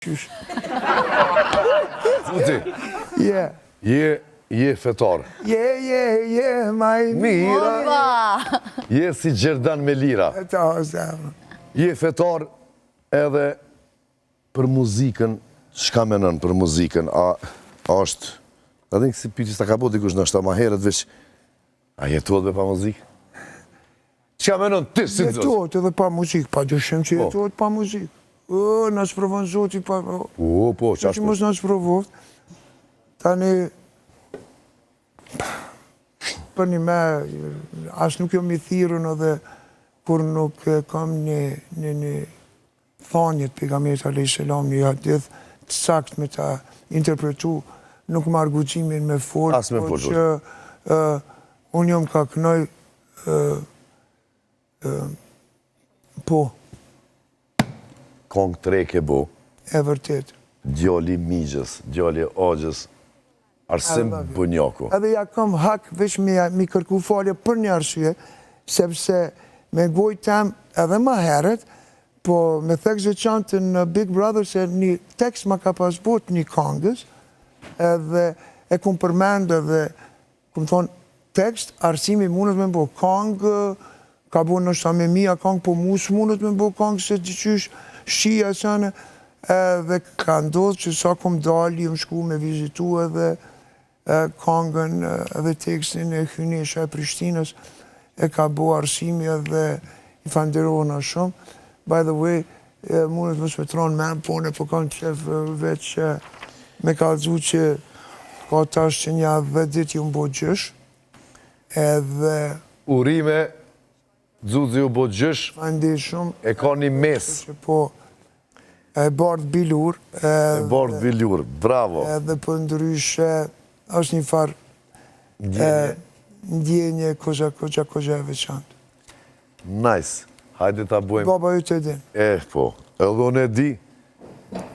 Qysh? Xuxi. Je. Je, je fetar. Je, je, je, ma i mira. Je si gjerdan me lira. E ta, zemër. Je fetar edhe për muzikën, çka menon për muzikën, a, a është, a din kësi pyetje s'ta ka bo dikush ndoshta ma herët veç, A jetohet be pa muzikë? Çka menon ti si Xuxi? Jetohet edhe pa muzikë, pa dyshim që po. jetohet pa muzikë. O, na sprovon Zoti pa... Po, po, qashtu. Që mos na sprovoft. Tani, për një me, as nuk jom i thirrun edhe kur nuk kam një, një, një thanje të pejgamberit alejhi selam një hadith të saktë me ta interpretu nuk marr guximin me fol As me po fol që unë jom ka knoj po Kongë të re ke bo. E vërtetë. Djali i mixhës, djali i axhës, Arsim Bunjaku. Edhe ja kam hak veç me i kërku falje për një arsye, sepse me gojë tem edhe ma herët, po me theks veçantë në Big Brother se një tekst ma ka pas bo të një kangës, edhe e kum përmend edhe Kum thonë, tekst, Arsimi mundet me bo kangë, ka bo ndoshta me mija kangë, po mu s'mundet me bo kangë se diqysh shija e sene, edhe ka ndodhë që sa kum dalë, jom shku me vizitu edhe kangën edhe tekstin e Hyjnesha e Prishtinës, e ka bo Arsimi edhe i falënderohna shumë. By the way, Mundet mos me t'ra n'men, po unë po kam qef veç me kallzu që ka tash që nja 10 ditë jom bo gjysh, edhe... Urime, Xuxi u bo gjysh, Faleminderit shumë. e ka një mesë. Po, e bardhë bilur. E bardhë bilur, bravo. Edhe përndryshe, është një farë ndjenje koxha, koxha, koxha e veçantë. Nice. Hajde ta bojmë. Baba yt e din. Eh po. Edhe unë e di.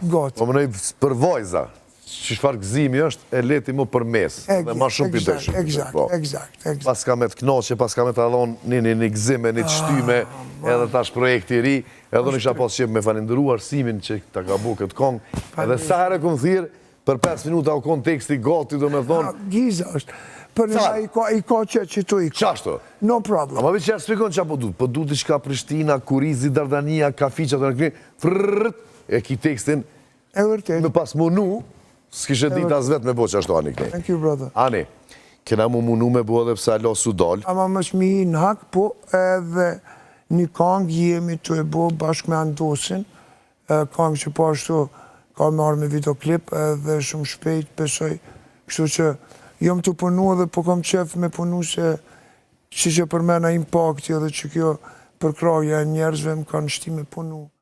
Gati. Po menoj për vajza. Që çfarë gëzimi është, e le ti më për mesë. Dhe ma shumë për dëshë. Eksakt, po. eksakt, eksakt. Paska me të knaqe, paska me të dhonë një, një, një gëzim e një të shtyme, ah, edhe tash projekti i ri. Edhe unë isha pas qef me falenderu Arsimin që ta ka bo këtë kongë. Edhe sa herë kum thirrë, Për 5 minuta u kon teksti gati, do me thonë... Giza është. Për një i ka, i ka që që tu i ka. Qashtu? No problem. Ama veç ja shpjegon ça po du. Po du diçka Prishtina, Kurizi, Dardania, Kafiqa, të në këni, frrrrt, e ki tekstin. E vërtet. Me pas munu, s'kishe dit as vetë me bo qashtu ani këni. Thank you, brother. Ani, kena mu munu me bo edhe pse hala s'u dal. Ama mos mi hi në hak, po edhe një kangë jemi tu e bo bashkë me Andosin, Kangë që po ashtu ka me ardhë me videoklip edhe shumë shpejt besoj, kështu që jom tu punu edhe po kam qef me punu se siç e përmena impakti edhe që kjo përkrahja e njerëzve më kanë shti me punu.